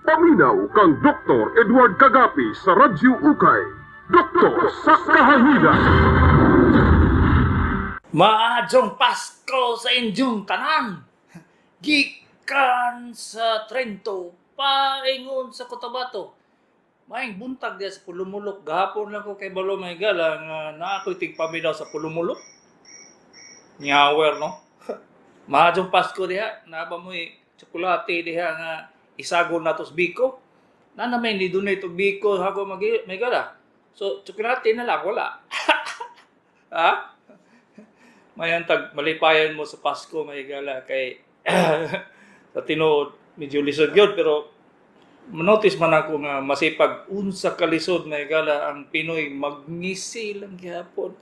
Paminaw kang Dr. Edward Kagapi sa Radyo Ukay. Doktor sa Kahanginan. Maadjong Pasko sa inyong tanan. Gikan sa Trento, paingon sa Cotabato. Maing buntag diya sa Pulumulok. Gahapon lang ko kay Balo may gala nga naa ko'y tigpaminaw sa Pulumulok. Nyawer, no? Maadjong Pasko diha. Naa ba mo'y tsokolate diha nga isagol nato sa biko? Na na may ni donate og biko hako mag may gala. So, tsokolate na lang, wala. Ha? Mayantag malipayan mo sa Pasko, may gala, kay sa tinuod medyo lisod gyud, pero manotice man ako nga masipag unsa ka lisod, may gala, ang Pinoy magngisi lang gihapon.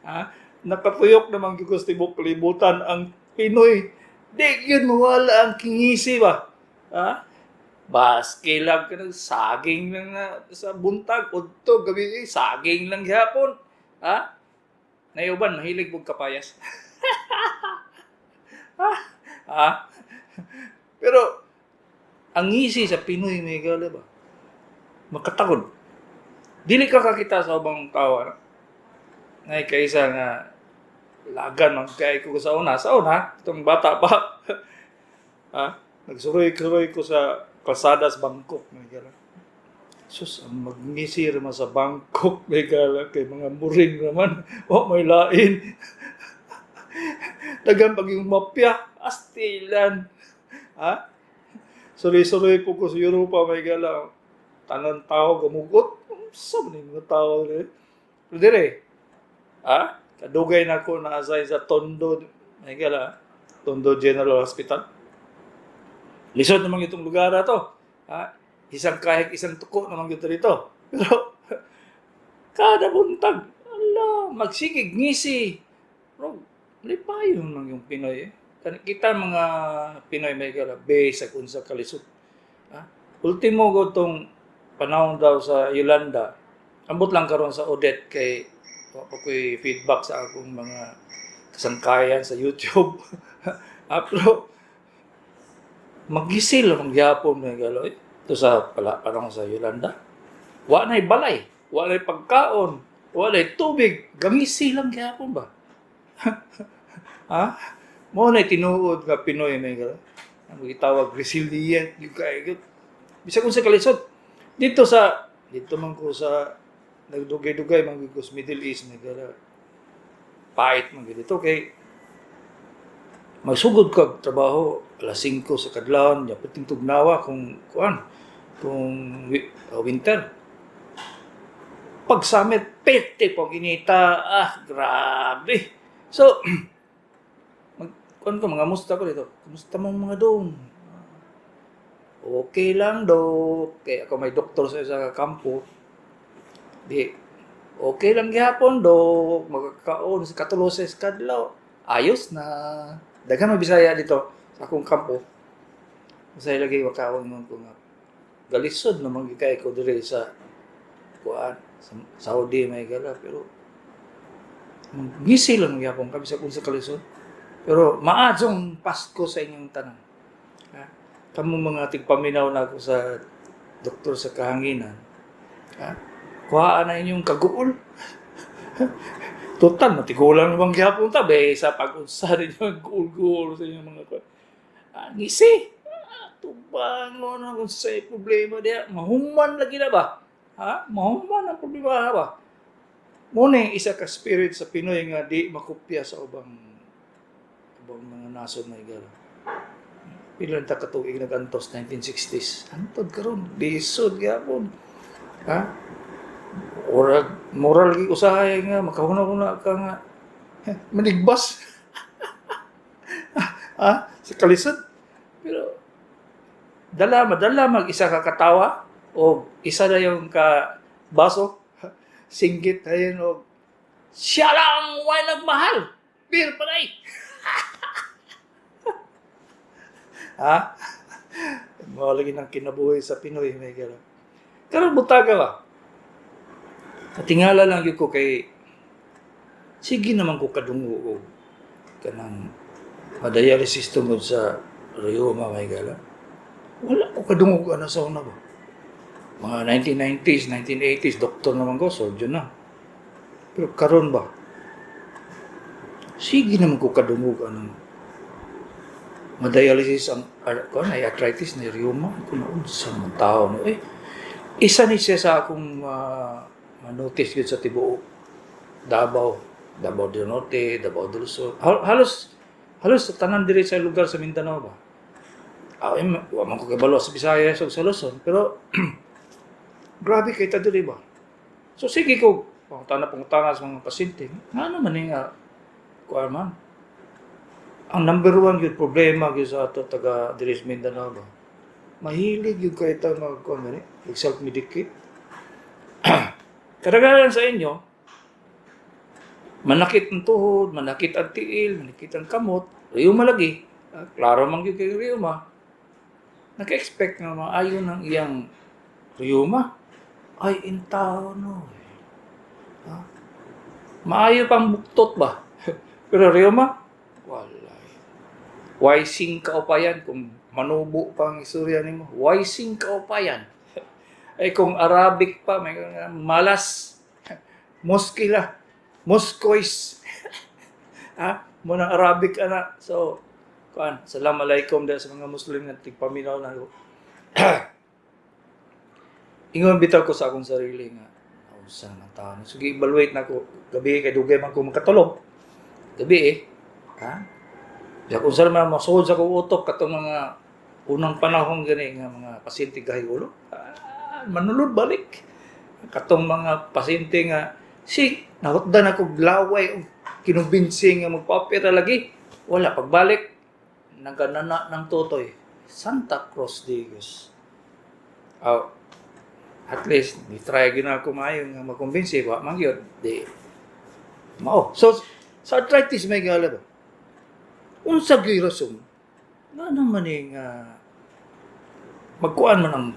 Ha, nakatuyok naman gyud ko sa tibuok kalibutan, ang Pinoy di gyud mawala ang kingisi ba. Ha, baski lang ka nag saging lang na sa buntag, udto gabi, eh, saging lang gihapon. Ha, nayuban mahilig og kapayas. Ha? Pero ang ngisi sa Pinoy, may gala ba? Makatagod. Dili ka kakita sa ubang tao. Ano? Ngay kaysa nga lagan man kay ko sa una, itong bata pa. Ha? Nagsuroy-suroy ko sa kalsada sa Bangkok, may gala. Sus, ang magngisi man sa Bangkok, may gala, kay mga muring naman. Wa may lain. Dagan pag yung mapya, astilan. Ha? Suroy-suroy po ko sa Europa, may gala. Tanan tao gamugot. Sa man yung mga tao dire? Pero dire, ha? Kadugay na ko na-assign sa Tondo, may gala, Tondo General Hospital. Lisod naman itong lugar na to. Ha? Isang kahig, isang tuko naman ito dito. Pero, kada buntag, ala, magsigig, ngisi. Bro, lipayon lang yung Pinoy eh. Kita mga Pinoy, may gala, base sa unsa kalisod. Ha? Ultimo ko tong panahon daw sa Yolanda, ambot lang karon sa Odette kay wa pa ko'y feedback sa akong mga kasangkayan sa YouTube. Ha, pero magisil ang gyapon, may gala eh. Ito sa pala panahon sa Yolanda. Wa na'y balay, wa na'y pagkaon, wa na'y tubig, gangisi lang gyapon ba? Ha? Mo na tinuod nga Pinoy, may gala. Ang gitawag resilient yung kay bisag unsa kalisod. Dito man ko sa nagdugay-dugay man ko sa Middle East, may gala. Pait man gyud dito kay magsugod kag trabaho alas 5 sa kadlawon, dapat ting tugnawa kung kuan kung winter. Pag summer, pete pag inita, ah, grabe. So, mag, kuan ko, mga musta ko dito. "Kumusta mong mga dong?" "Okay lang, dok." Kaya ako may doktor sa isa ka kampo. "Di, okay lang gihapon, dok. Magkakaon sa katulo sa kadlaw. Ayos na." Daghan may Bisaya dito sa akong kampo. Masaya lagi wakaon mo ko nga. Galisod naman gikay ko diri sa kuan sa Saudi, may gala, pero ngisi lang gyapon kami sa kung sa kalisod. Pero maadjong Pasko sa inyong tanan. Ha? Kamo mga tigpaminaw na ako sa Doktor sa Kahanginan. Ha? Kuhaan na inyong kaguol. Total, matigulang naman gyapon ta. Be, sa pag-unsa ninyo, ang guol-guol sa inyong mga kuan. Ah, ngisi. Ah, tubango na kung sa problema diya. Mahuman lagi na ba? Ha? Mahuman ang problema ba? Muna yung isa ka spirit sa Pinoy nga di makopya sa ubang mga nasod na igala. Pila ta katuig nag-antos 1960s. Hantod karon, lisod gyapon. Ha? Ora moral gi usahay nga makahuna-huna ka nga manigbas. Ha? Sa kalisod. Pero dala madala mag isa ka katawa o isa na yung ka baso singgit ayun o siya lang way nagmahal beer pa day. Ha, mo lagi ng kinabuhi sa Pinoy, may gala. Karon butaga ba, katingala lang gyud ko kay sige naman ko kadungo og kanang madialysis tungod sa rheuma, may gala. Wala ko kadungog ana sa una ba. Mga 1990s, 1980s, doktor naman ko, surgeon na. Pero karon ba? Sige naman ko kadungog anang madialysis ang ko na arthritis na rheuma kung unsa man tao no eh. Isa ni siya sa akong ma-notice yun sa tibuok Davao, Davao del Norte, Davao del Sur. Halos halos sa tanan diri sa lugar sa Mindanao ba. Ah, eh, wa man ko kabalo sa Visayas ug sa Luzon, pero grabe kay ta diri ba. So sige ko pangutana pangutana sa mga pasyente, ngano man ni nga kuan man? Ang number one gyud problema gyud sa ato taga diri sa Mindanao ba. Mahilig gyud kay ta mag kuan gani, self-medicate. Kadaghanan sa inyo, manakit ang tuhod, manakit ang tiil, manakit ang kamot, rheuma lagi. Ah, klaro man gyud kay rheuma. Naka-expect nga maayo ng iyang rheuma. Ay, intaw no. Ha? Maayo pang buktot ba? Pero rheuma? Wala. Wising ka pa yan kung manubo pa ang istorya nimo. Wising ka pa yan. Ay kung Arabic pa, may malas. Moskila. Moskois. Ha? Muna Arabic ana. So, kuan, salam alaikum dahil sa mga Muslim nga tigpaminaw na ako. Ingon bitaw ko sa akong sarili nga unsa man tao. So gi-evaluate na ko gabi kay dugay man ko makatulog. Gabi eh. Ha? Biya kung saan man masuod sa akong utok katong mga unang panahon gani nga mga pasyente gahi ulo. Ah, manulod balik. Katong mga pasyente nga si nahutdan ako laway og kinumbinsi nga magpa-opera lagi. Wala pagbalik, naganana ng tutoy. Santa Cruz de Dios. Oh, at least ni try gyud na ako maayo nga makumbinsi, wa man gyud di mao. So sa arthritis, may gala ba, unsa gyud rason nga naman eh nga magkuan man ang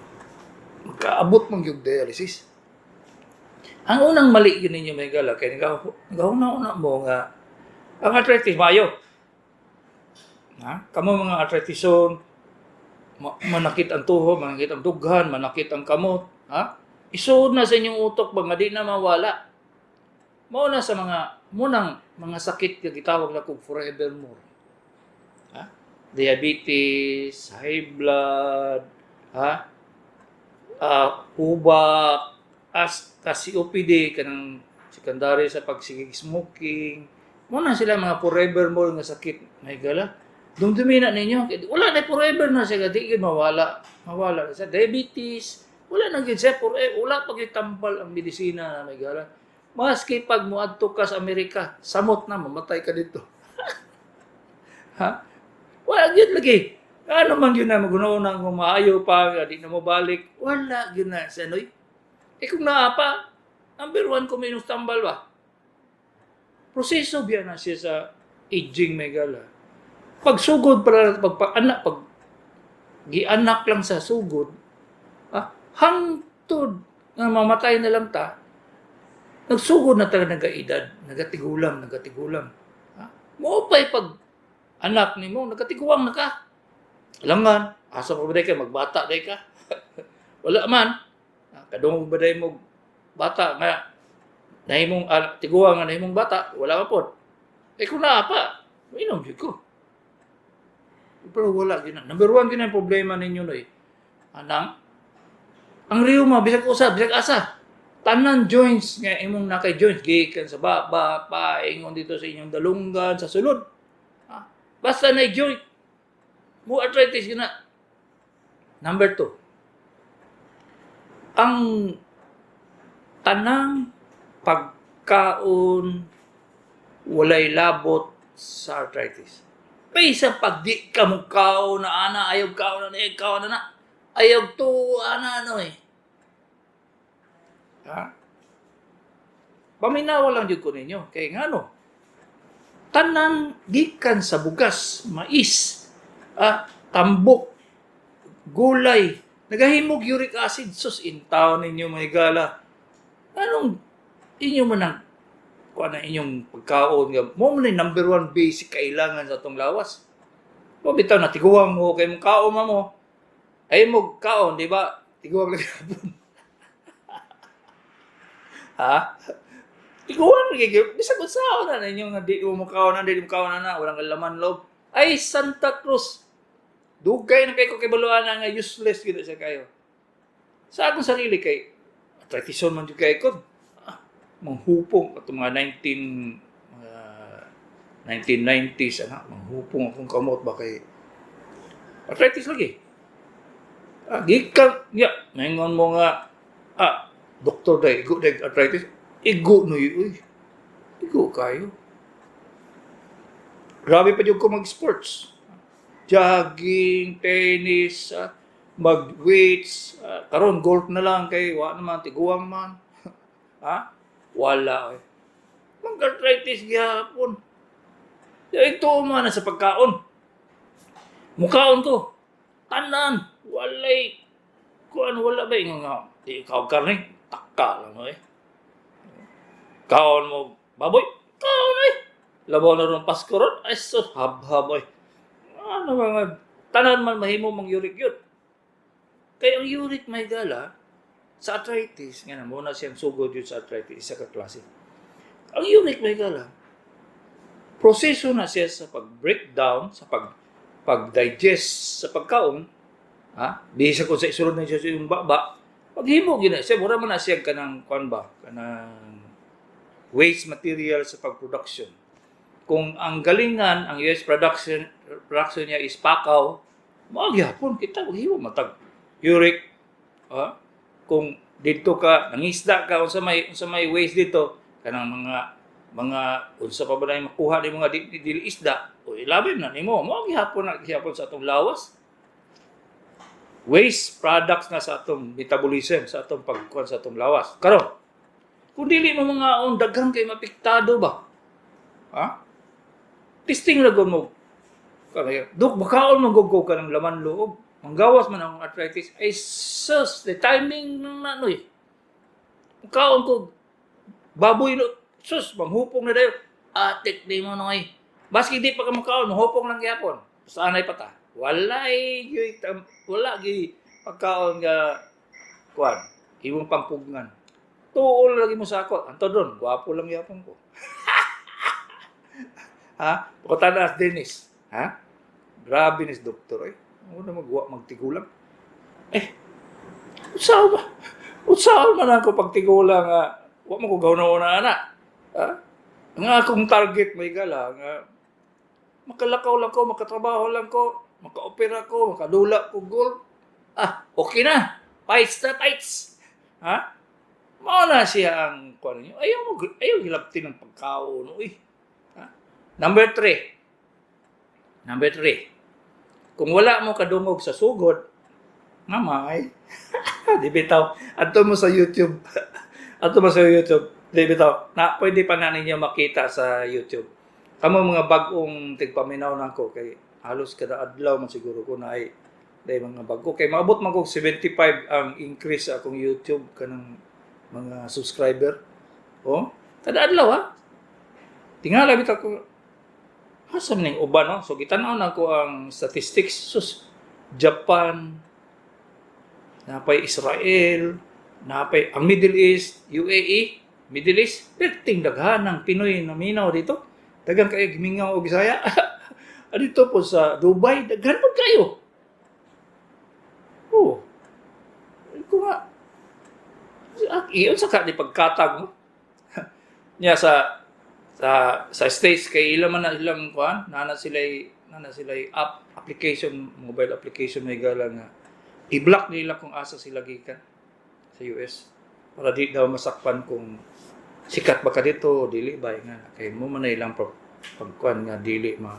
magkaabot man gyud dialysis? Ang unang mali yun ninyo, may gala, kay nagahuna-una mo nga ang arthritis maayo. Ha? Kamo mga arthritison, manakit ang tuhod, manakit ang dughan, manakit ang kamot, ha? Isuod na sa inyong utok ba nga di na mawala. Mao na sa mga munang mga sakit nga gitawag na kog forevermore. Ha? Diabetes, high blood, ha? Hubak, as ka COPD, kanang secondary sa pagsigig smoking. Mao na sila mga forevermore nga sakit. May gala. Dumdumi na ninyo. Wala na, forever na siya. Di gyud mawala. Mawala na siya. Diabetes, wala na gyud siya. Forever, wala pa gyud tambal ang medisina na, may gala. Maski pag muadto ka sa Amerika, samot na, mamatay ka dito. Ha? Wala gyud lagi. Ano man gyud na magunaw na kung maayo pa, di na mo balik. Wala gyud na sa noy. Eh kung naa pa, number one ko may tambal ba? Proseso biya na siya sa aging, may gala. Pagsugod pala, pagpa-anak, pag gianak lang sa sugod, ah, hangtod nga mamatay na lang ta, nagsugod na talaga nagaedad, nagatigulang, nagatigulang. Ha? Mo pa'y pag anak nimo, nagatiguang na ka. Alangan, asa pa ba day ka, magbata day ka? Wala man. Ah, kadungog ba day mo bata nga nahimong tiguang nga nahimong bata, wala pa pod. Eh kung naa pa, inom jud ko. Pero wala gyud na. Number one gyud na ang problema ninyo noy. Anang ang rheuma, bisag usa, bisag asa. Tanan joints nga imong nakay joints gikan sa baba, paingon dito sa inyong dalunggan, sa sulod. Ah, basta na joint mo, arthritis gyud na. Number two. Ang tanang pagkaon walay labot sa arthritis. Paysa pag di ka mo kaon na ana, ayaw kaon na na, kaon na na. Ayaw to, ana, ano eh. Ha? Paminawa lang jud ko ninyo. Kay ngano? Tanan gikan sa bugas, mais, tambok, gulay, nagahimog uric acid. Sus, intaw ninyo, may gala. Anong inyo man ang kuha na inyong pagkaon nga mo man yung number one basic kailangan sa atong lawas. Mo bitaw na tiguang mo kay mong kaon mo. Ay mo kaon, di ba? Tiguang lagi hapon. Ha? Tiguang lagi. Bisag unsaon na ninyo nga di mo makaon na, di mo kaon na, walang laman loob. Ay, Santa Cruz. Dugay na kay ko kibaluan na nga useless gid siya kayo. Sa akong sarili kay arthritis man jud kay ko. Ah, manghupong ato mga 1990s ana, manghupong akong kamot ba kay arthritis lagi. Ah, gikan ya, maingon mo nga doktor day igo day arthritis, igo no uy. Igo kayo. Grabe pa jud ko mag-sports. Jogging, tennis, mag-weights, karon golf na lang kay wa naman tiguang man. Ha? Wala eh. Mag-arthritis gihapon. Ito man na sa pagkaon. Mukaon ko. Tanan, walay kuan, wala ba ingon nga di ikaw karne, taka lang eh. Kaon mo baboy, kaon eh. Labaw na ron Pasko ron, ay sus, habhab eh. Ano mga tanan man mahimo mang uric yun. Kaya ang uric may gala sa arthritis, nga na muna siyang sugod yun sa arthritis, isa ka klase. Ang uric may gala, proseso na siya sa pag-breakdown, sa pag-digest sa pagkaon, ha? Bisa kung sa isulod na siya sa iyong baba, paghimo gina siya, mura man na siya kanang kuan ba, kanang waste material sa pag-production. Kung ang galingan, ang US production production niya is pakaw, mao gyapon kita maghimo matag uric. Ha? Kung dito ka nangisda ka, unsa may waste dito kanang mga unsa pa ba na makuha ni mga di, di, di isda o ilabim na nimo, mao gihapon na gihapon sa atong lawas, waste products na sa atong metabolism, sa atong pagkuan sa atong lawas. Karon kung dili mo mga on, daghan kay mapiktado ba, ha? Testing ra gud mo kaya duk bakaon mo guggo ka ng laman loob, manggawas man ang arthritis. Ay sus, the timing ng ano eh. Kaon ko baboy no, sus, manghupong na dayon. Atik di mo noy. Baski di pa ka makaon, manghupong lang gyapon. Sanay pa ta. Walay gyud wala gyud pagkaon nga kuan, imong pangpugngan. Tuol lagi mo sa ako. Anto doon, gwapo lang gyapon ko. Ha? Pagkatanas Dennis. Ha? Grabe ni doktor eh. Ano na magwa magtigulang? Eh, usaw ba? Usaw man ako pagtigulang nga wa man ko gawna na ana. Ha? Ang akong target may gala nga makalakaw lang ko, makatrabaho lang ko, makaopera ko, makadula ko golf. Ah, okay na. Fights na fights. Ha? Mao na siya ang kuan ninyo. Ayaw mo ayaw hilabti ng pagkaon uy. Ha? Number 3. Number 3. Kung wala mo kadungog sa sugod, mamay. Di bitaw. Adto mo sa YouTube. Adto mo sa YouTube. Di bitaw. Na pwede pa na ninyo makita sa YouTube. Kamo mga bag-ong tigpaminaw nako kay halos kada adlaw man siguro ko na ay dahil mga bago kay maabot man kog 75 ang increase sa akong YouTube kanang mga subscriber. Oh, kada adlaw ha. Tingala bitaw ko asa man ning uban no. So gitan-aw na ko ang statistics, sus, Japan, napay Israel, napay ang Middle East, UAE, Middle East, perting daghan ng Pinoy na minaw dito. Daghang kayo gimingaw og Bisaya. Dito po sa Dubai, daghan pod kayo. Oh. Ko nga, iyon sa ka di pagkatag mo. Nya sa States kay ila man na ilang kuan, nana sila app application, mobile application may gala nga i-block nila kung asa sila gikan sa US para di daw masakpan kung sikat ba ka dito o dili ba, nga kay mo man na ilang pagkuan nga dili ma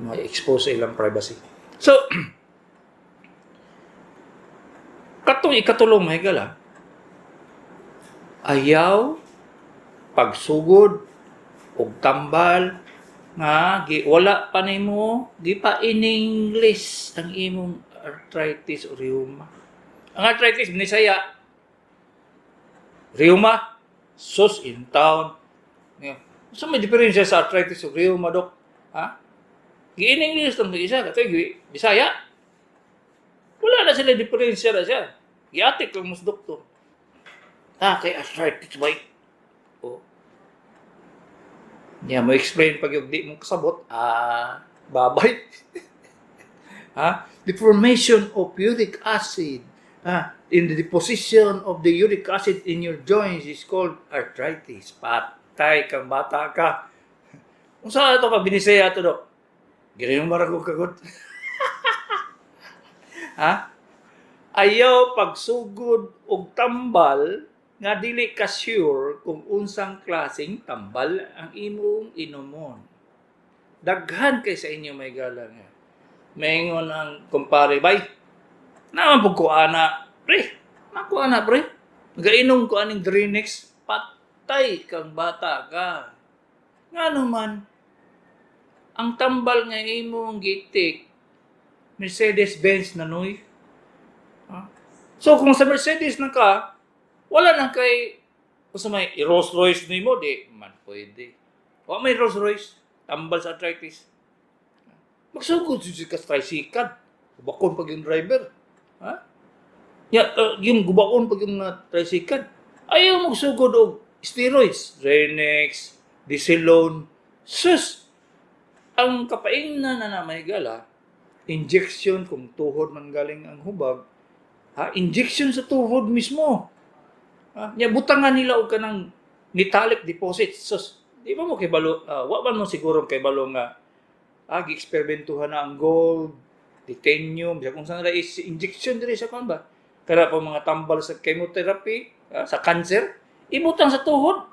ma-expose sa ilang privacy. So katong ikatulong may gala, ayaw pagsugod og tambal nga gi, wala pa nimo gipa in English ang imong arthritis o rheuma. Ang arthritis Binisaya, rheuma sus in town. Yeah. So may diferensya sa arthritis o rheuma, dok? Ha? Gi in English lang isa kato gi Bisaya. Wala na sila diferensya na siya. Giatik lang mas doktor. Ah, kay arthritis ba? Oh. Niya mo explain pag yung di mo kasabot, ah, babay. Ha? The formation of uric acid, ah, in the deposition of the uric acid in your joints is called arthritis. Patay kang bata ka. Kung saan ito ka binisaya ito, Dok? Gano'n marag kagot. Ha? Ayaw pagsugod og tambal nga dili ka sure kung unsang klaseng tambal ang imong inumon. Daghan kay sa inyo, may galang nga. Maingon ang kumpare, "Bay, naman pud ko ana, pre. Nako ana, pre. Nagainom ko aning Drinex, patay kang bata ka." Nga naman, ang tambal nga imong gitik, Mercedes-Benz na noy. Ha? So kung sa Mercedes na ka, wala na kay kung sa may Rolls Royce nimo, di man pwede. Wa may Rolls Royce, tambal sa arthritis. Magsugod si ka sa tricycle. Gubakon pag yung driver. Ha? Ya, yung gubakon pag yung tricycle. Ayaw magsugod og steroids, Renex, Disilon. Sus! Ang kapaingnan na na may gala, injection kung tuhod man galing ang hubag, ha, injection sa tuhod mismo. Ha, nya butangan nila og kanang metallic deposits. Sus, di ba mo kibalo, wa man mo siguro kibalo nga gi-eksperimentuhan na ang gold, titanium, bisa kung saan nila is injection diri sa kuan ba. Kada pa mga tambal sa chemotherapy, sa cancer, ibutang sa tuhod.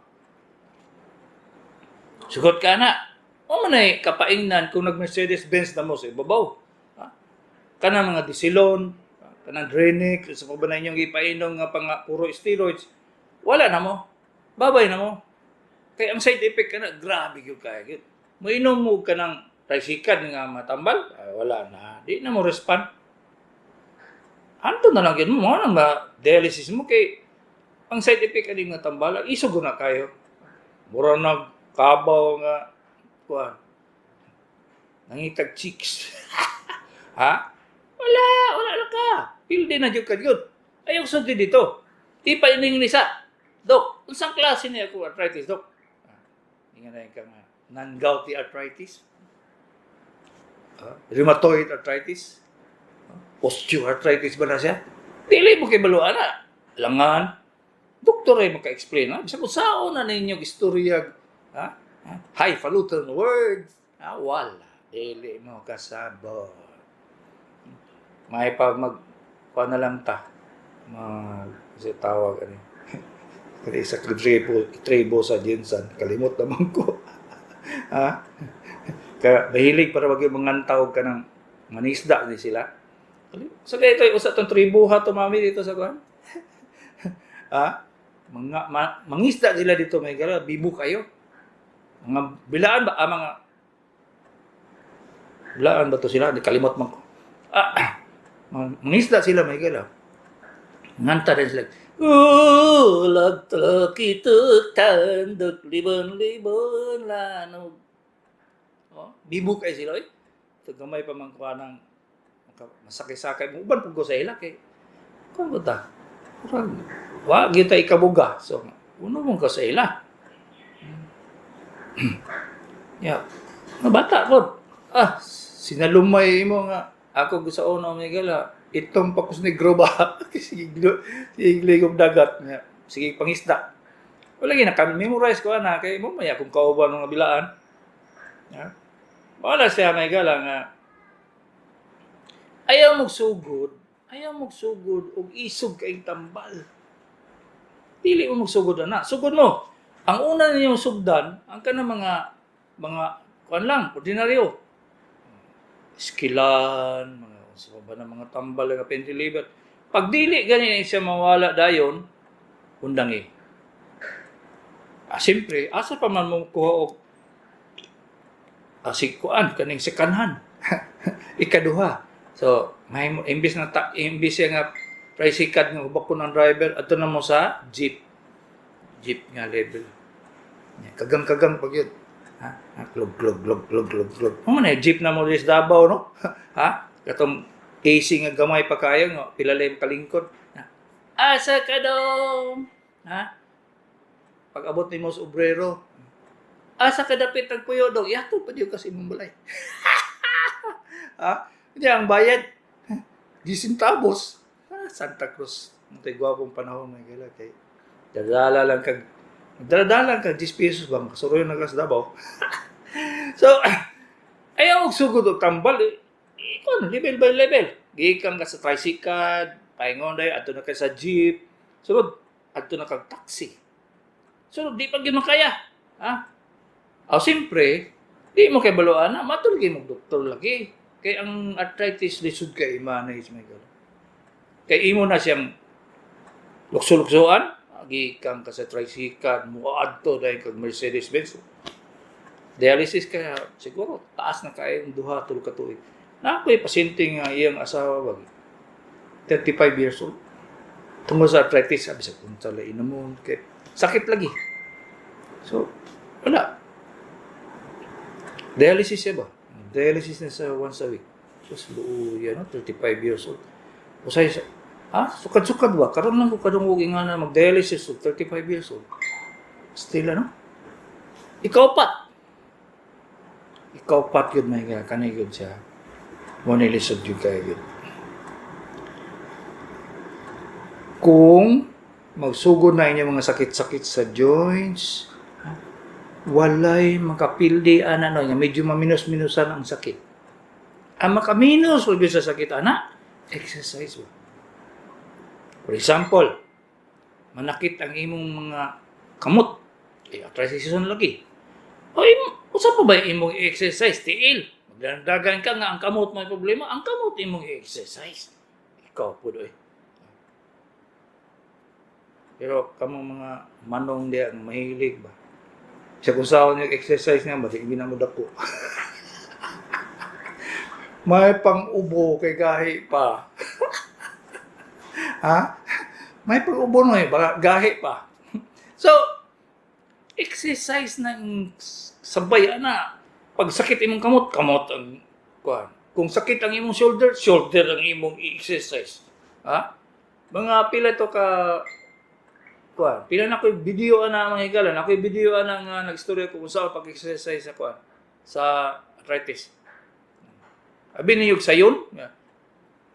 Sugot ka na. O man ay kapaingnan kung nag Mercedes-Benz na mo sa ibabaw. Ha? Kana mga Disilon, kanang Drenix, sa pa ba na inyong ipainom nga pang puro steroids, wala na mo. Babay na mo. Kaya ang side effect kana, grabe gyud kaya gyud. Moinom mo ka ng tricycle nga matambal, ay, wala na. Di na mo respond. Anto na lang yun mo, mo nang ma dialysis mo kay ang side effect ani nga tambal, isog na kayo. Mura nag kabaw nga kuan. Nangitag chicks. Ha? Wala, wala na ka. Pildi na jud ka jud. Ayaw sulti dito. Ipa ining nisa. "Dok, unsang klase niya ako arthritis, Dok?" Ah, nga na ka nga non-gouty arthritis, rheumatoid arthritis, osteoarthritis ba na siya? Dili mo kay baluan na. Langan. Doktor ay maka-explain. Ha? Bisa kung saan na ninyo istorya. Ha? Ha? Highfalutin words. Ha? Wala. Dili mo kasabot. May pa mag kuha na lang ta. Mag kasi tawag ano. Kasi sa tribo sa GenSan, kalimot naman ko. Ha? Kaya mahilig para wag yung mga tawag ka ng manisda ni sila. So kaya ito, usa tong tribo ha to mami dito sa kuan. Ha? Mga mangisda sila dito, may gara bibo kayo. Mga bilaan ba ah, mga bilaan ba to sila? Di kalimot man ko. Ah, mangisda sila, may gala. Nganta din sila. Ulag kituk tandok libon-libon lanog. Oh, bibo kay sila oy. Ito gamay pa man kuha ng masakay-sakay mo. Uban pud ko sa ila kay kuan ba ta? Murag wa gyud ta ikabuga. So uno mong ka sa ila. Ya. Nga bata ko. Ah, sinalumay mo nga ako sa una may gala. Itong pakus negro ba? Sige, sige ligom dagat nga. Sige pangisda. Wala gyud naka-memorize ko ana kay mo may akong kauban mga bilaan. Ya. Wala siya may gala nga ayaw magsugod og isog kay tambal. Dili mo magsugod ana. Sugod mo. Ang una ninyong sugdan, ang kana mga kuan lang, ordinaryo. Skilan, mga unsa pa ba na mga tambal nga pain reliever. Pag dili gani siya mawala dayon, undangi. Ah, siyempre, asa pa man mo kuha og si kuan kaning sekanhan. Ikaduha. So, may imbis na ta, imbis siya nga tricycle nga ubak ko ng driver adto na mo sa jeep. Jeep nga level. Kagang-kagang pag yun. Ha? Ha? Glog, glog, glog, glog, glog, glog. Mo man eh, jeep na mo sa Davao, no? Ha? Katong AC nga gamay pa kayo nga pila lang kalingkod. Asa ka dong? Ha? Pag abot nimo sa obrero, asa ka dapit tagpuyo dong? Ihatod pa diyo kasi imong balay. Ha? Hindi ang bayad. 10 centavos. Ah, Santa Cruz. Ang gwapong panahon may gala kay dadala lang kag dadala lang kag 10 pesos ba makasuroy na ka sa Davao. So ayaw og sugod og tambal eh. Ikon level by level. Gikan ka sa tricycle, paingon dayon adto na ka sa jeep. Sunod adto na kag taxi. Sunod di pa gyud makaya. Ha? Aw siyempre, di mo kay baluan na matulog mo doktor lagi. Kay ang arthritis lisod kay i-manage my God. Kay imo na siyang lukso-luksoan, gikan ka sa tricycle, mo adto dahil kag Mercedes Benz. Dialysis kaya siguro taas na kayo ang 2, 3 ka tuig. Na ako'y pasyente nga iyang asawa bagi. 35 years old. Tungod sa arthritis, sabi sa punta la inamon kay sakit lagi. So, wala. Dialysis siya ba? Dialysis na sa once a week. Sus, luya, no? 35 years old. Usay sa, ha? Sukad-sukad ba? Karon lang ko kadungog nga na mag-dialysis og 35 years old. Still, ano? Ikaw pat. Ikaw pat yun, may nga. Kanay yun siya. Mo nilisod yun kayo yun. Kung magsugod na inyong mga sakit-sakit sa joints, ha? Walay makapildi ana no, nga medyo maminos-minusan ang sakit. Ang makaminos wag yun sa sakit ana, exercise ba? For example, manakit ang imong mga kamot, eh, arthritis season lagi. O usa pa ba imong exercise tiil? Magdandagan ka nga ang kamot may problema, ang kamot imong exercise. Ikaw po doy. Pero kamo mga manong diya ang mahilig ba? Sa kung saan yung exercise nga ba, di na mo dako. May pang-ubo kay gahi pa. Ha? May pang-ubo no eh, baka gahi pa. So, exercise na ang sabay ana. Pag sakit imong kamot, kamot ang kuan. Kung sakit ang imong shoulder, shoulder ang imong i-exercise. Ha? Mga pila to ka kuan. Pila na ko'y video ana mga higalan. Ako'y video ana nga nagstorya ko kung saan pag-exercise sa kuan sa arthritis. Abi niyo sayon.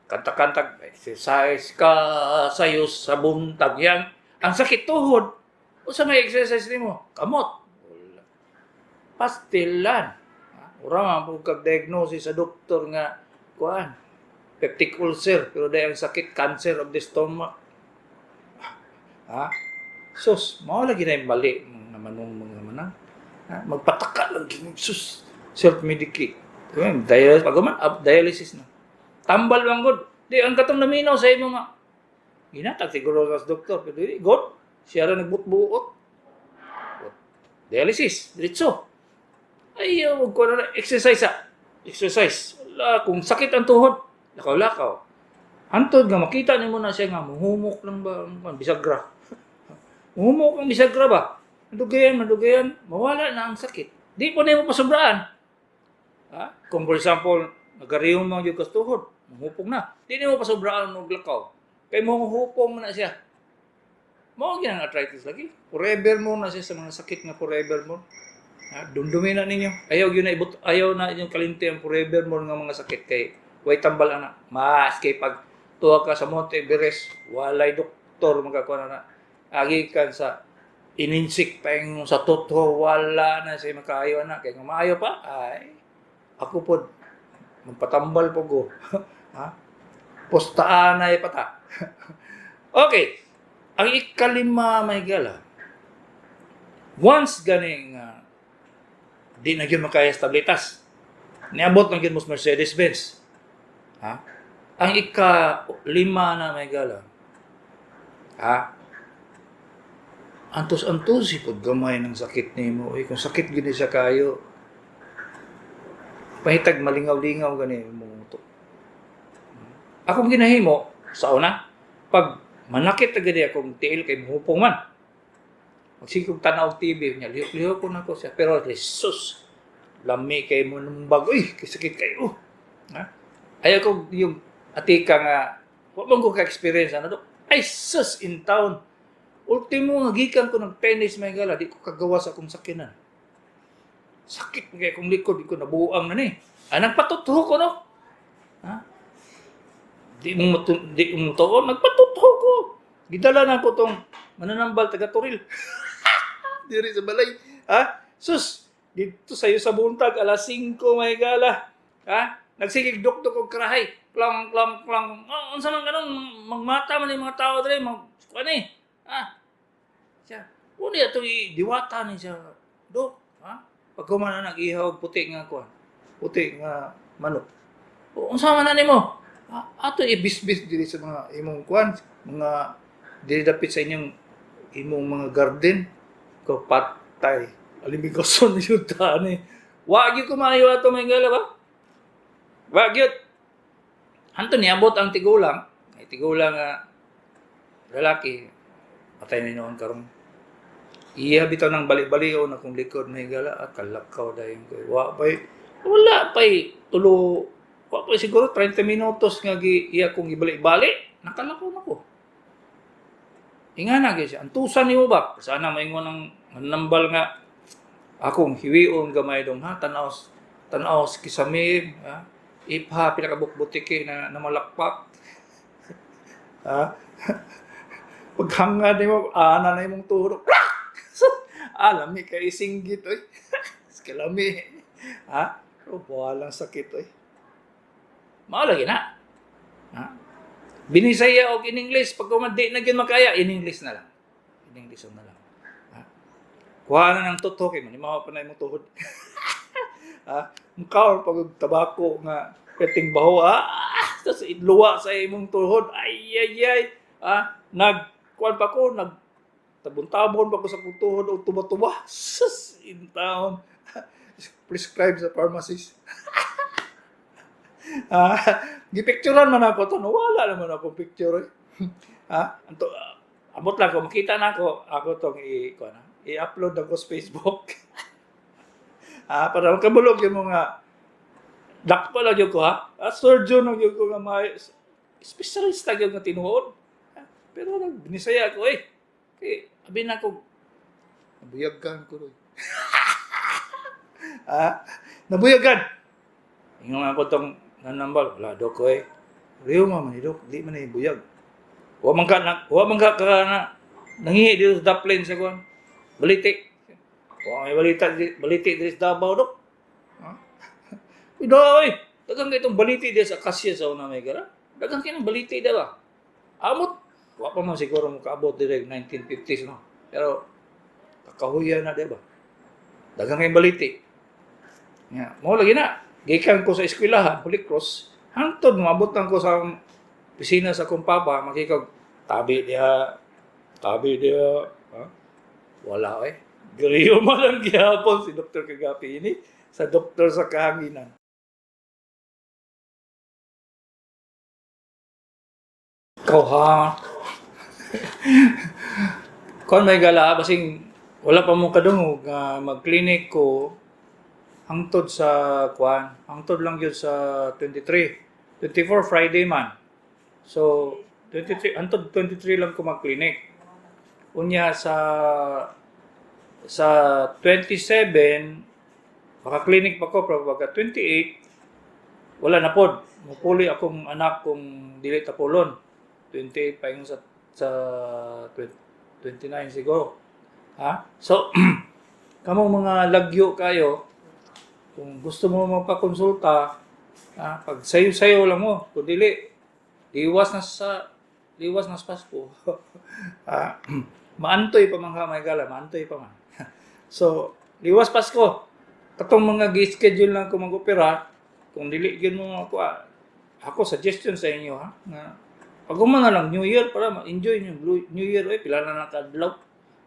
Kanta-kanta exercise ka sayo sa buntag yan. Ang sakit tuhod. Usa may exercise nimo? Kamot. Wala. Pastilan. Ura man po kag diagnosis sa doktor nga kuan peptic ulcer pero dahil ang sakit cancer of the stomach. Ha? Sus, mao lagi na yung mali mga manong mga manang. Ha? Magpataka lang gyud sus self-medicate. Dialysis, pag man, dialysis na. Tambal lang gud. Di ang katong naminaw sa imo nga. Ginatag siguro sa doktor pero di god siya ra nagbutbuot. Dialysis, diretso. Ay, wag ko na exercise ah. Exercise. Wala, kung sakit ang tuhod, lakaw-lakaw. Hantod nga makita nimo na siya nga muhumok lang ba ang bisagra. Muhumok ang bisagra ba? Madugayan, madugayan, mawala na ang sakit. Di po nimo pasobraan. Ha? Kung for example, nagariyon mo yung tuhod, muhupong na. Di nimo pasobraan og lakaw. Kay muhupong na siya. Mao gyud ang arthritis lagi. Forever mo na siya sa mga sakit nga forever mo. Ha? Dumdumi na ninyo. Ayaw gyud na ibut, ayaw na inyong kalinti ang forever mo nga mga sakit kay way tambal ana. Mas kay pag tuwa ka sa Monte Everest, walay doktor makakuha na. Agi kan sa ininsik pa yung sa totoo, wala na siya makaayo na. Kay kung maayo pa, ay, ako po, magpatambal po ko. Ha? Postaan na pata. Okay. Ang ikalima, may gala. Once ganing di na gyud makaya sa tabletas. Niabot na gyud mo sa Mercedes-Benz. Ha? Ang ika-lima na may gala. Ha? Antos-antos pod gamay ng sakit nimo. Uy, kung sakit gyud ni siya kayo, pahitag malingaw-lingaw gani mo to. Akong ginahimo sa una, pag manakit na gani akong tiil kay muhupong man. Magsigog tanaw og TV niya, lihok-lihok ko na ko siya. Pero Jesus, lami kay mo nung bago, uy, kay sakit kayo. Ha? Ayaw ko yung Atika nga wa man ko ka-experience ano, Dok. Ay sus in town. Ultimo nga gikan ko ng tennis, mga higala, di ko kagawa sa akong sakinan. Sakit kay akong likod, di ko nabuang na ni. Ah, nagpatutho ko, no? Ha? Di mo tuon, nagpatutho ko. Gidala na ko tong mananambal taga Toril. Diri sa balay. Ha? Sus, dito sa'yo sa buntag, alas 5, mga higala. Ha? Nagsigig dukdok og karahay. Klang, klang, klang. Oh, unsa man ganun, mangmata man yung mga tao diri, mag, kuan eh. Ha? Siya, uni atong diwata ni siya. Dok, ha? Pag na nag-ihaw puti nga kuan. Puti nga manok. O, unsa man na nimo? Ah, ato ibisbis diri sa mga imong kuan, mga diri dapit sa inyong imong mga garden ko patay. Alimigason yun ni. Wa gyud ko maayo ato may gala ba? Wa gyud. Hanto niabot ang tigulang, ay tigulang nga lalaki patay na noon karon. Iya bitaw ng bali-baliw na kung likod may gala at kalakaw dayon ko. Wa pay wala pay tulo, wa pay siguro 30 minutos nga gi iya kong gibali-bali, nakalakaw na ko. Inga na gyud siya. Antusan nimo ba? Sana maingon ang nambal nga akong hiwion gamay dong ha, tanaw tanaw kisame ha. Ipha pila ka butike na namalakpak. Ha? Paghanga nimo ana na imong tuhod. Ah, lami kay isinggit oy. Kalami. Ha? Oh, walang sakit oy. Mao lagi na. Ha? Binisaya og in English pag kumadi na gyud makaya in English na lang. In English na lang. Ha? Kuha na ng totoo kay manimaw pa na imong tuhod. Ha? Mukaon pag og tabako nga peting baho, ah, tas luwa sa imong tuhod. Ay ay ay. Ah, nag kuan pa ko, nag tabon-tabon pa ko sa akong tuhod og tuba-tuba. Sus, in town. Prescribe sa pharmacist. Ah, gipicturean man ako to, no, wala naman ako picture. Eh. Ah, anto amot lang ko makita na ako, ako tong i kuan i-upload ako sa Facebook. Ah, para makabulog yung mga dakpa lang yun ko ha. Ah, surgeon lang yun ko nga may specialista yun nga tinuod. Ah, pero nag binisaya ko eh. Kay abi na ko nabuyagan ko roy. Ah, nabuyagan. Ingon ako tong nanambal, wala do ko eh. Riyo man man dok, di man buyag. Wa man ka, ka na nangihi dito sa Dublin sa kuan. Baliti. Wa may balita baliti dito sa Davao dok. Ha? Uy, oy. Daghang kay itong baliti dito sa Kasya sa una may gara. Daghang kay ng baliti da ba? Amot wa pa man siguro mo kaabot dire 1950s no. Pero kakahuya na di ba? Daghang kay baliti. Nga, mao lagi na. Gikan ko sa eskwelahan, Holy Cross, hangtod moabot ko sa opisina sa akong papa, makikog tabi diha, tabi diha. Ha? Wala eh. Griyo man lang gihapon si Dr. Kagapi ini sa doktor sa kahanginan. Ikaw ha. Kon may gala, basing wala pa mo kadungog nga mag-clinic ko hangtod sa kuan, hangtod lang yun sa 23. 24 Friday man. So 23 hangtod 23 lang ko mag-clinic. Unya sa 27 maka-clinic pa ko pero pagka 28 wala na pod. Mupuli akong anak kung dili tapulon. 28 pa yung sa 29 siguro. Ha? So kamong mga lagyo kayo, kung gusto mo magpakonsulta, ha, pag sayo-sayo lang mo, kung dili, liwas na sa Pasko. Ha, maantoy pa man ka, may gala, maantoy pa man. So, liwas Pasko. Katong mga gi-schedule lang ko mag-opera, kung dili gyud mo ako, ako suggestion sa inyo ha, nga pag na lang New Year para ma-enjoy niyo New Year oy, pila na lang kadlaw.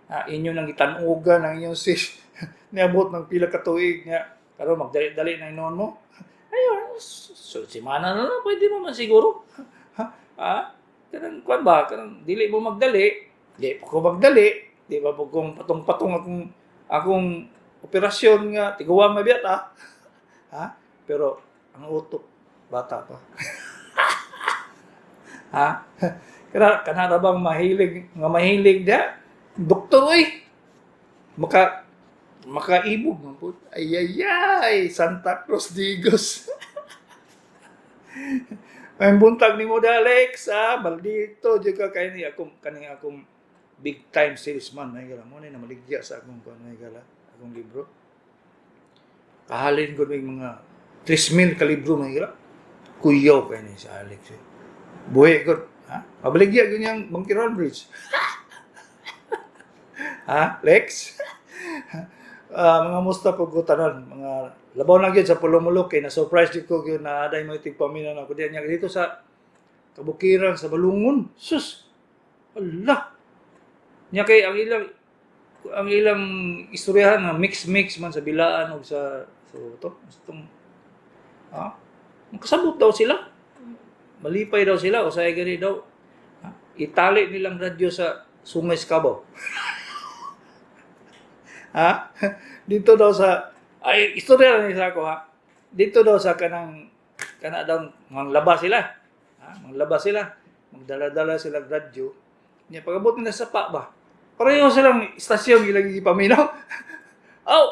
Ha, inyo nang gitanugan ang inyong sis. Niabot ng pila ka tuig nga karon magdali-dali na inon mo. Ayun, so, simana na lang pwede mo man siguro. Ha? Ha? Kanang kuan ba, kanang dili mo magdali, di pa ko magdali, di ba po kung patong-patong akong akong operasyon nga tiguang na biyata. Ha? Pero ang utok bata pa. Ha? Kana kana ra bang mahilig nga mahilig da? Doktor oy. Makaibog man pud. Ay ay ay, Santa Cruz Digos. May buntag nimo da, Alex, ha? Maldito jud ka kay ni akong kaning akong big time salesman may gala mo ni na maligya sa akong kuan, may gala akong libro. Kahalin ko ning mga 3,000 ka libro, may gala. Kuyaw kay ni si Alex. Eh. Buhi ko, ha? Mabaligya gyud niyang Bangkiran Bridge. Ha, Lex? Ah, mga musta po ko tanan, mga labaw na gyud sa Pulumulok kay na surprise jud ko gyud na aday mo tigpaminaw na ako diyan niya dito sa kabukiran sa Balungon. Sus. Allah. Nya kay ang ilang istoryahan nga mix mix man sa Bilaan ug sa to itong ha, makasabot daw sila, malipay daw sila, usay gani daw, ha? Itali nilang radyo sa Sungay Skabaw, ha. Dito daw sa, ay, istorya lang ni sa ako, ha. Dito daw sa kanang kana daw manglaba sila, ha, manglaba sila, magdala-dala sila og radyo nya. Pag-abot nila sa pa ba, pareho silang istasyon ilang gipaminaw. Aw,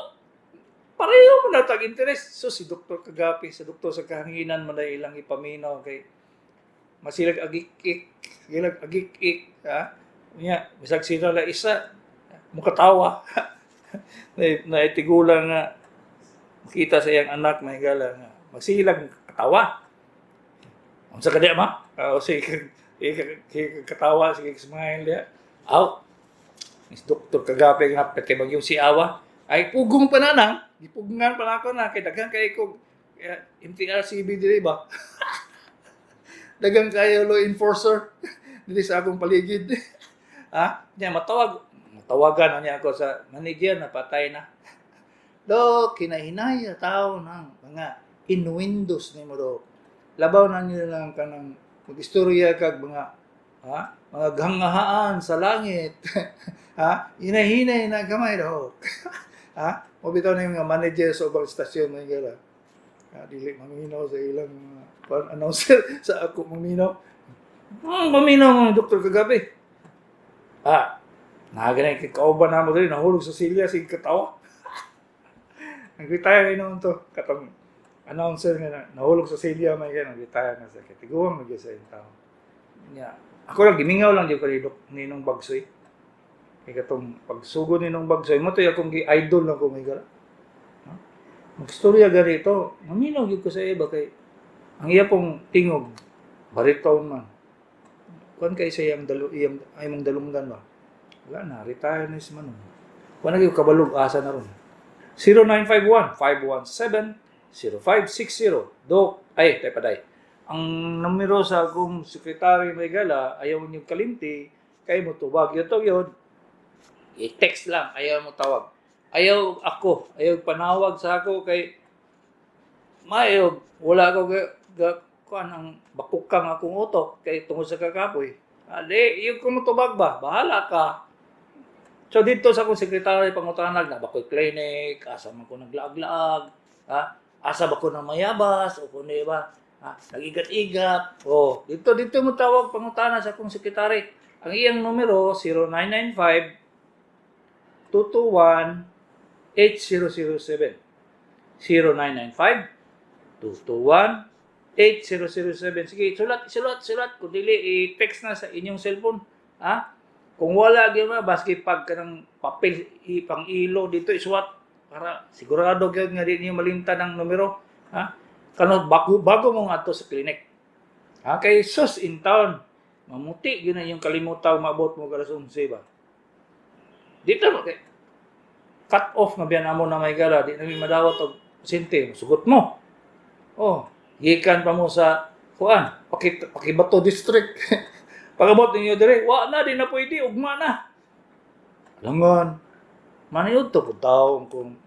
pareho mo na tag interest. So si Dr. Kagapi, sa doktor sa kahanginan man na ilang ipaminaw kay masilag agik-ik, silag agik-ik, ha. Nya bisag sila la isa mukatawa na naitigulang nga makita sa iyang anak, may gala nga magsilag katawa. Unsa ka di ma? O sige, katawa, sige, smile diya. Aw, is Dr. Kagapi nga pati magyong si awa. Ay pugong pa na nang, gipugngan pa na ako na kay daghan kay ko MTRCB diri ba. Daghang kayo law enforcer diri sa akong paligid. Ha? Nya matawag, matawagan na niya ako sa manager na patay na. Do kinahinay tao ng mga innuendos nimo do. Labaw na nila lang kanang mag-istorya kag mga, ha, mga ganghaan sa langit. Ha? Hinahinay na gamay do. Ha? Mo bitaw na yung mga manager sa ubang istasyon mga gala. Ha, dili maminaw sa ilang announcer sa ako maminaw. Maminaw mga doktor kagabi. Ha, naganay kay kauban na mo diri nahulog sa silya sige katawa. Nag-retire na noon to katong announcer nga nahulog sa silya may ganun, nag-retire na sa katiguang mag sa iyong tao. Nya, ako lang gimingaw lang jud ko ni Dok Ninong Bagsoy. Kay katong pagsugod ni Ninong Bagsoy mo to akong gi-idol lang ko, may gala. Ha? Magstorya ganito, maminaw gyud ko sa iba kay ang iya pong tingog baritone man. Kuan kay sa iyang dalo iyang ay mong dalunggan ba. Wala na, retire na si Manong. Wala na gyud kabalog asa na ron. 0951 517 0560. Dok, ay, tay paday. Ang numero sa akong sekretary, may gala, ayaw niyo kalimti, kay mo tubag yun to yun. I-text lang, ayaw mo tawag. Ayaw ako, ayaw panawag sa ako kay maayo, wala ko ga, kuan ang bakukang akong utok kay tungod sa kakapoy. Adi, yung kung mutubag ba, bahala ka. So dito sa akong sekretary pangutanag na ba ko'y clinic, asa man ko naglaag-laag, ha? Asa ba ko na mayabas o kung di ba, ha? Nag-igat-igat. Oh, dito dito mo tawag pangutana sa akong sekretary. Ang iyang numero 0995 221 8007. 0995 221 8007. Sige, sulat, sulat, sulat. Kung dili, i-text na sa inyong cellphone. Ha? Kung wala, gyud ba, baski pag kanang papel, pang ilo, dito isuwat. Para sigurado gyud nga di niyo malimtan ang numero. Ha? Kano, bago, bago mo nga sa clinic. Ha? Kay sus in town, mamuti gyud na yung kalimutaw maabot mo alas 11 ba. Dito mo, kay, cut off na biyan amo na may gala, di na mi madawat og pasyente, sugot mo. Oh, gikan pa mo sa kuan, Pakibato District. Pag-abot ninyo dire, wa na, di na pwede, ugma na. Langon, manayod to kung taong kung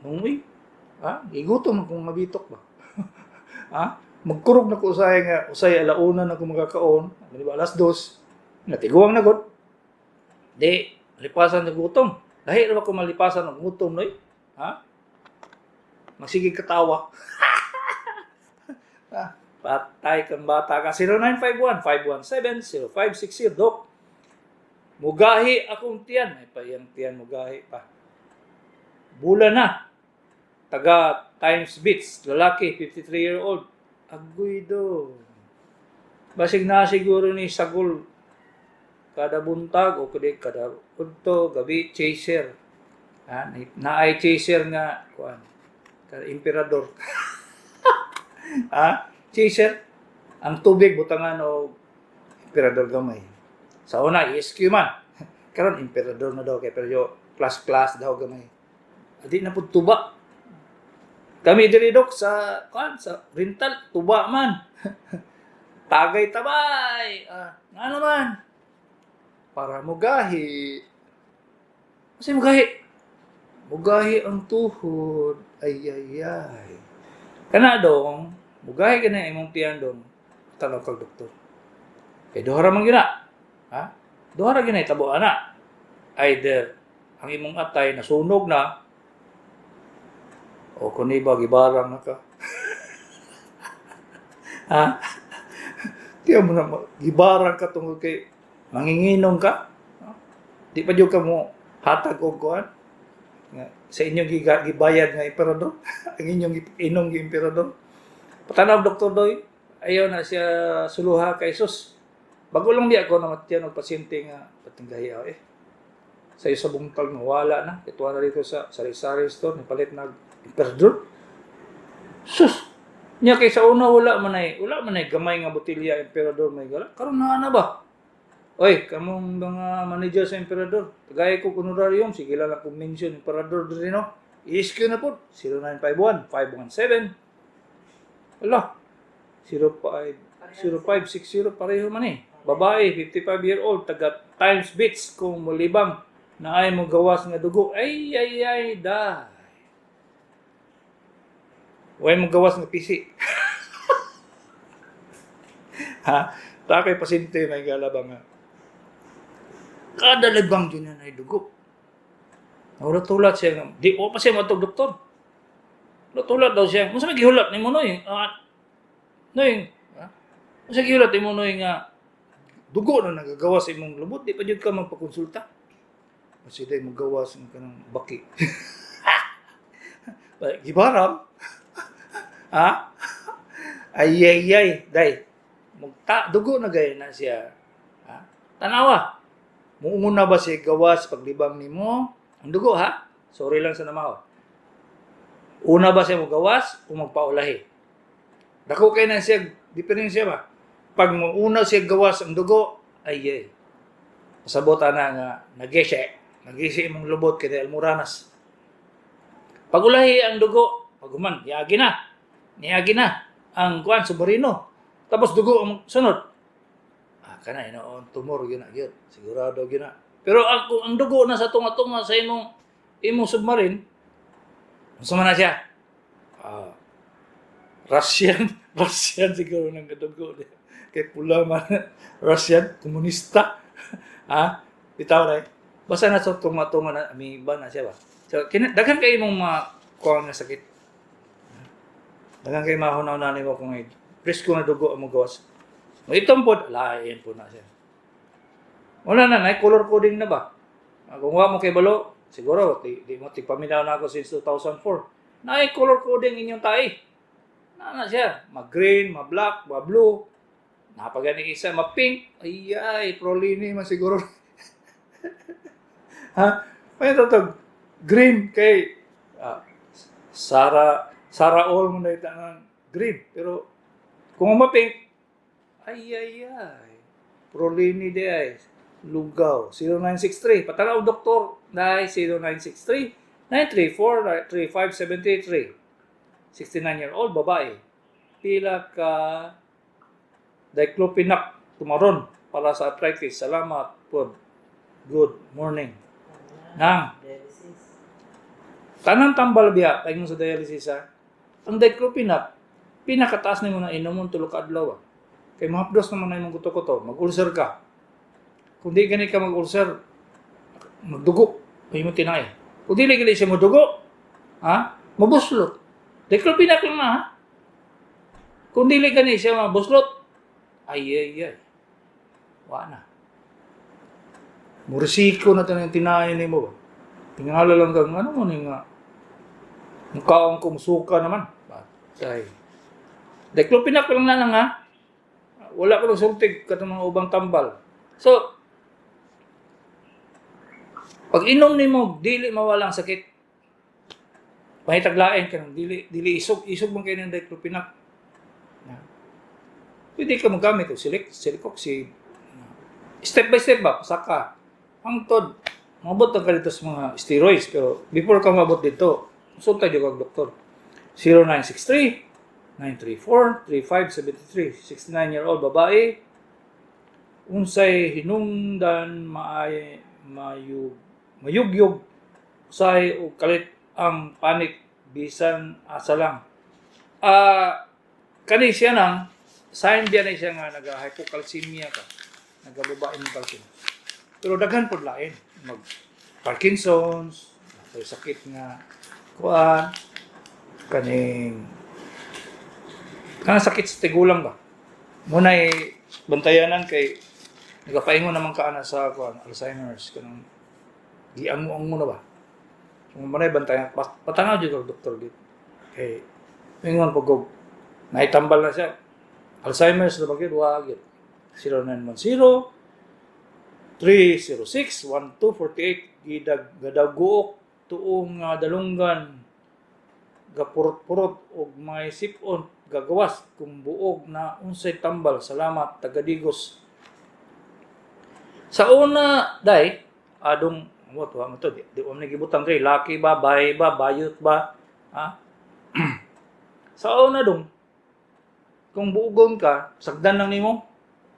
nung ha, igutom akong mabitok ba. Ha? Magkurog na ko usay nga, usay alauna na ko magkakaon, di ba alas 2, natiguang na gud. Di, malipasan ng gutom. Dahil ba ko malipasan ng gutom, noy? Ha? Magsige katawa. Ha? Patay kang bata ka. 0951-517-0560. Dok, mugahi akong tiyan. May payang tiyan, mugahi pa. Bula na. Taga Times Beach, lalaki, 53-year-old. Agoy do. Basig na siguro ni Sagol kada buntag o kadi kada udto gabi chaser. Ha, naay chaser nga kuan. Kada emperador. Ha? Chaser ang tubig butangan og emperador gamay. Sa una ESQ man. Karon emperador na daw kay pero class class daw gamay. Adi na pud tuba. Kami diri, dok, sa kuan sa rental tuba man. Tagay tabay. Ah, ngano man? Para mugahi. Kasi mugahi. Mugahi ang tuhod. Ay, ay, ay. Kana dong, mugahi ka na imong tiyan dong. Tanaw kag doktor. Kay duha ra man gyud na. Ha? Duha ra gyud na itabo ana. Either ang imong atay nasunog na o kung iba gibarang na ka. Ha? Tiyan mo na, gibarang ka tungod kay manginginom ka. Ha? Di pa jud ka mo hatag og kuan nga sa inyong gibayad nga emperador, ang inyong inom gi emperador. Patanaw, Doktor Doy, ayaw na siya suluha kay sus. Bago lang di ako namatyan og pasyente nga patinggahi eh. Sa isa bungtag wala na. Ito na dito sa sari-sari store, nipalit nag emperador. Sus! Nya kay sa una wala man ay gamay nga botelya emperador, may gala. Karon naa na ba? Oy, kamong mga manager sa Emperador, tagay ko honorarium, sige lang akong mention Emperador diri no. ISQ na po, 0951 517. Ala, 05 0560 pareho man eh. Babae, 55-year-old, taga Times Beach, kung mulibang na ay mo gawas nga dugo. Ay, ay, ay, day. Way mo gawas nga pisi. Ha? Ta kay pasyente may galabang nga. Kada libang yun na ay dugo. Nahulat-hulat siya nga. Di, o pa siya matug doktor. Hulat-hulat daw siya. Unsa may gihulat nimo, Noy? Ah, Noy, ha? Unsa gihulat nimo, Noy, nga dugo na nagagawa sa imong lubot, di pa jud ka magpakonsulta. Kasi day mo gawas ng kanang baki. Gibaram. Ha? Ay ay ay, day. Mugta dugo na gay na siya. Ha? Tanawa. Muunguna ba siya gawas paglibang nimo? Ang dugo ha? Sorry lang sa namaw. Una ba siya mo gawas o magpaulahi? Dako kay na siya diferensya ba? Pag muuna siya gawas ang dugo, ay ay. Pasabot ana nga nagese. Nagese imong lubot kay almoranas. Pag ulahi ang dugo, pag human, niagi na. Niagi na ang kuan subarino. Tapos dugo ang sunod. Ah, kana inoon tumor gyud na gyud. Sigurado gyud na. Pero ang, kung ang dugo na sa tunga-tunga sa imong imong submarine, unsa man na siya? Ah, Russian, Russian siguro nang kadugo. Kay pula man Russian, komunista. Ha? Bitaw ra. Basta na sa tunga-tunga na amoeba na siya ba. So kina, daghan kay imong mga kuan nga sakit. Daghan kay mahunaw na nimo kung ay presko na dugo ang gawas. Mo itong pod lain po na siya. Wala na, na color coding na ba? Ah, kung wa mo kay balo, siguro di mo tigpaminaw na ako since 2004. Na color coding inyong tae. Na na siya, ma-green, ma-black, ma-blue. Napagani isa, ma-pink. Ay ay, prolini man siguro. Ha? May tatag green kay ah, Sara Sara all mo na ita ang green. Pero kung ma-pink, ay ay ay. Prolini di ay. Lugaw. 0963. Patanaw doktor na 0963 934 3573. 69-year-old babae. Pila ka diclofenac tumaron para sa arthritis. Salamat po. Good morning. Nang Dialysis. Tanang tambal biya kay sa dialysis ha. Ang diclofenac pinakataas nimo na inomon tulo ka adlaw. Ah. Kay mahapdos naman na imong kuto-kuto, mag-ulcer ka. Kung di gani ka mag-ulcer, magdugo, kay mo tinay. Kung dili gani siya modugo, ha? Mabuslot. Diclofenac lang na ha. Kung dili kani siya mabuslot, ay ay ay. Wa na. Murisiko na tanang tinayin nimo ba? Tingala lang kang ano mo ni nga mukaon ko musuka naman. Batay. Diclofenac lang na lang ha. Wala ko lang sultig katong mga ubang tambal. So, pag inom nimo dili mawala ang sakit. Pahitaglain ka ng dili dili isog isog man kay ng diclofenac. Na. Pwede ka magamit og celecoxib. Step by step ba, pasaka. Hangtod maabot ang ka dito sa mga steroids, pero before ka maabot dito, konsulta jud kag doktor. 0963 934 3573, 69-year-old babae, unsay hinungdan maay mayug mayugyug usahay og kalit ang panik bisan asa lang? Ah, kani siya nang sign biya na siya nga naga-hypocalcemia ka, nagababa imong calcium. Pero daghan pod lain, mag Parkinson's, may sakit nga kuan, kaning kanang sakit sa tigulang ba. Muna'y bantayanan kay nagapaingon naman ka ana sa kuan, Alzheimer's, kanang giango-ango na ba. So muna'y bantayan, patanaw jud kag doktor gid. Kay ingon pag og naitambal na siya, Alzheimer's na ba gyud, wa gyud. 0910 306 1248, gidag gadaguok tuong nga dalunggan, gapurot-purot og may sipon gagawas kung buog na, unsay tambal? Salamat, taga Digos. Sa una day adong mo to mo to di, di mo gibutang diri laki ba, bay ba, bayot ba, ha? Sa una dong, kung buogon ka, sagdan lang nimo.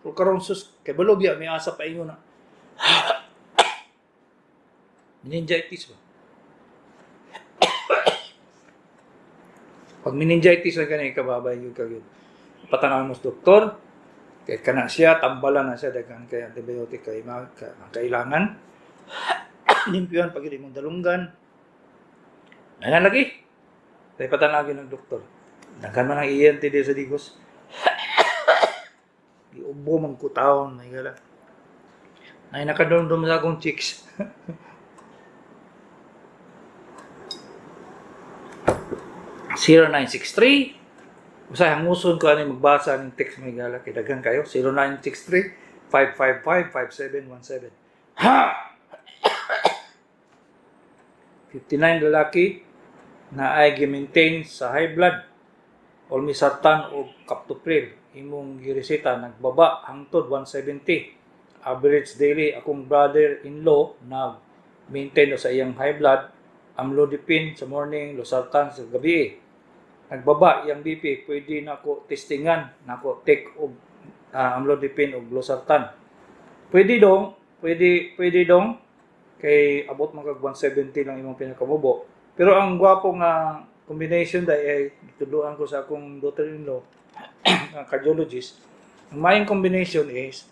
Pero karon sus, kay balo biya may asa pa ingon na meningitis ba. Pag meningitis lang kani, kababay gyud ka gyud. Patanaw mo sa doktor kay kana siya tambalan na siya, daghan kay antibiotic kay kailangan limpyuhan pag imong dalunggan. Ayan lagi. Kay patanaw gyud ng doktor. Daghan man ang ENT diri sa Digos. Giubo man ko taon, may gala. Ay nakadumdum sa akong chicks. 0963. Usay hanguson ko ani magbasa ning text, may gala, kay daghan kayo. 0963 555 57 17. Ha! 59 lalaki na ay gi-maintain sa high blood, olmesartan o captopril imong gireseta, nagbaba hangtod 170 average daily. Akong brother-in-law nag maintain sa iyang high blood, amlodipine sa morning, losartan sa gabi, nagbaba iyang BP. Pwede nako testingan nako take og amlodipine og losartan? Pwede dong, pwede, pwede dong, kay abot man kag 170 lang imong pinakamubo. Pero ang gwapo nga combination dai ay gitudloan ko sa akong daughter-in-law nga cardiologist. Ang maayong combination is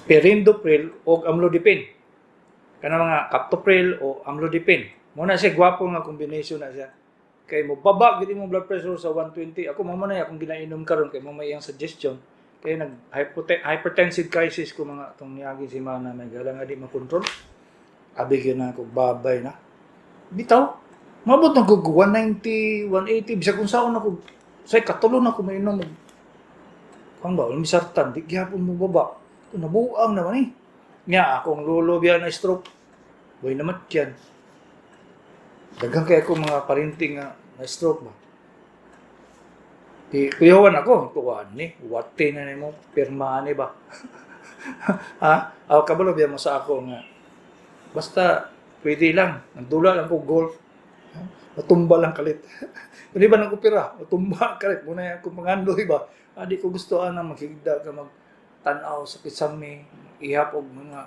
perindopril o amlodipine, kana mga captopril o amlodipine. Mo na siya gwapo nga combination na siya kay mo baba gid imong blood pressure sa 120. Ako mo na akong ginainom karon kay mo may iyang suggestion, kay nag hypertensive crisis ko mga atong niagi semana, may gala, nga di makontrol. Abi gyud na ako, babay na bitaw, mabot na ko 190 180, bisag unsaon ako say katulo na ko mainom og kuan ba, olmesartan, di gyapon mo baba. Nabuang naman eh. Nya akong lolo biya na stroke. Boy naman yan. Daghan kay ako mga parinting nga na stroke ba. Di kuyawan ako, tuwan ni, wate na nimo, pirma ni ba. Ha? Aw kabalo biya mo sa ako nga. Basta pwede lang, nagdula lang ko golf. Ha? Matumba lang kalit. Hindi ba nang opera? Matumba kalit. Muna ako pangandoy ba? Ah, di ko gusto ana maghigda ka mag tan-aw sa kisame, ihap og mga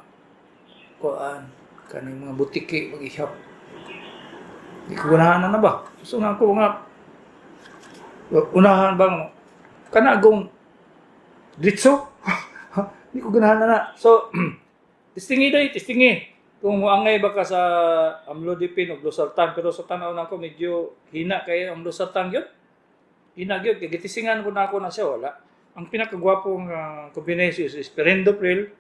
kuan, kaning mga butiki mag-ihap. Di ko ganahan na ba? Gusto nga ako nga unahan bang kana agong ditso? Di ko ganahan na na. So, testingi day, testingi. Kung moangay ba ka sa amlodipine o losartan, pero sa tanaw nako medyo hina kay ang losartan gyud. Hina gyud kay gitisingan ko na ako na siya, wala. Ang pinakagwapong combination is perindopril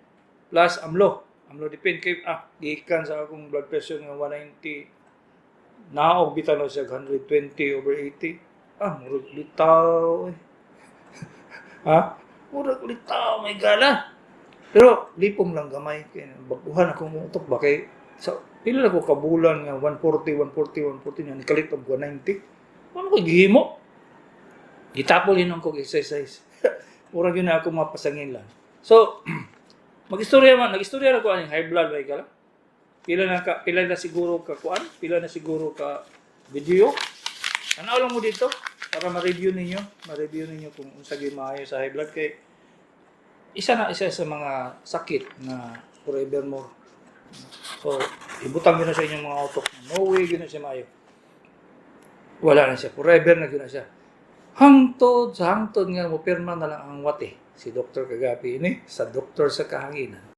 plus amlodipine kay gikan sa akong blood pressure nga 190, naog bitaw na siya 120/80. Ah, murag litaw eh. Ha? Murag litaw, may gala. Pero lipong lang gamay kay baguhan akong utok ba kay sa pila na ko kabulan nga 140, 140, 140 nga nikalit og 190. Ano ko gihimo? Gitapol hinon ko exercise. Murag yun na ako mapasangin lang. So, mag-istorya man, nag-istorya na ko aning high blood ba ka? Pila na siguro ka kuan? Pila na siguro ka video? Tanaw lang mo dito para ma-review ninyo kung unsa gyud maayo sa high blood kay isa na isa sa mga sakit na forevermore. So, ibutang yun na sa inyong mga utok. No way yun na siya maayo. Wala na siya. Forever na yun na siya. Hangtod sa hangtod nga mo pirma na lang ang wati. Si Dr. Kagapi ini sa Doktor sa Kahanginan.